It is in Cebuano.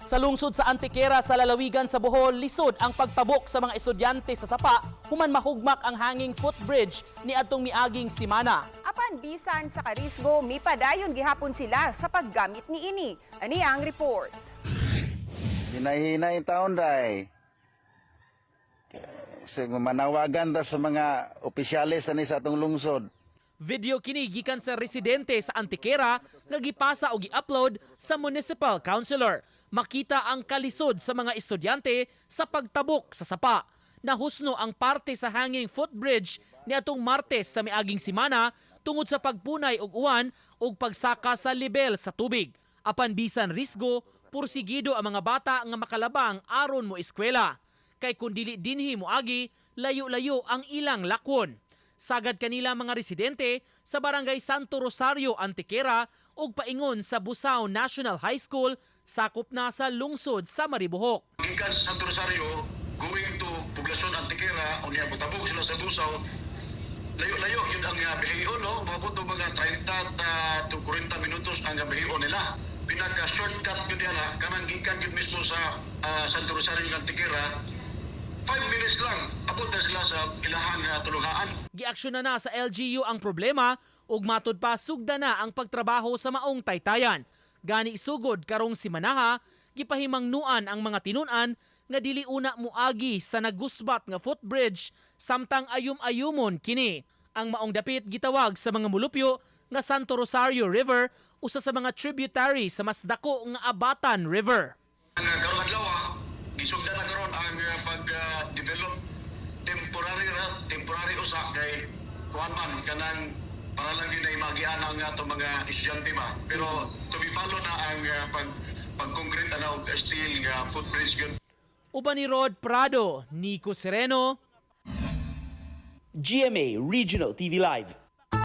Sa lungsod sa Antequera sa lalawigan sa Bohol, lisod ang pagtabok sa mga estudyante sa sapa human mahugmak ang hanging footbridge ni adtong miaging simana. Apan bisan sa karisgo, mipadayon gihapon sila sa paggamit niini. Ani ang report. Hinahinay taon day. Kasi manawagan ta sa mga opisyales ani sa atong lungsod. Video kini gikan sa residente sa Antequera nga gipasa o gi-upload sa municipal councilor. Makita ang kalisod sa mga estudyante sa pagtabok sa sapa. Nahusno ang parte sa hanging footbridge ni atong Martes sa miaging simana tungod sa pagpunay og uwan ug pagsaka sa lebel sa tubig. Apan bisan risgo, pursigido ang mga bata nga makalabang aron mo eskwela. Kay kun dili dinhi moagi, layo-layo ang ilang lakwon. Sagad kanila mga residente sa Barangay Santo Rosario, Antequera ug paingon sa Busao National High School, sakop na sa lungsod sa Maribojoc. Gikan sa Santo Rosario, going to Poblacion Antequera, unya motabok sila sa Busaw, layo-layo yun ang bihion, no? Maabot og mga 30 to 40 minutos ang bihion nila. Pinaka shortcut yun diha, kanang gikan yun mismo sa Santo Rosario Antequera, 5 minutes lang, abot na sila sa ilahang tulunghaan. Giaksyon na na sa LGU ang problema ug matud pa sugda na ang pagtrabaho sa maong taytayan. Gani sugod karong simanaha, gipahimangnuan ang mga tinun-an nga dili una muagi sa nagusbat nga footbridge samtang ayum-ayumon kini. Ang maong dapit gitawag sa mga mulupyo nga Santo Rosario River, usa sa mga tributary sa mas dako nga Abatan River. Ang karong adlaw, gisugdan na karon ang pag-develop temporary ra, temporary usa kay kuan man kanang para lang din ay magian ang atong mga estudyante ba. Pero to be follow na ang pag-concrete ana og steel nga footbridge gyud. Uban ni Rod Prado, Nico Sereno, GMA Regional TV Live.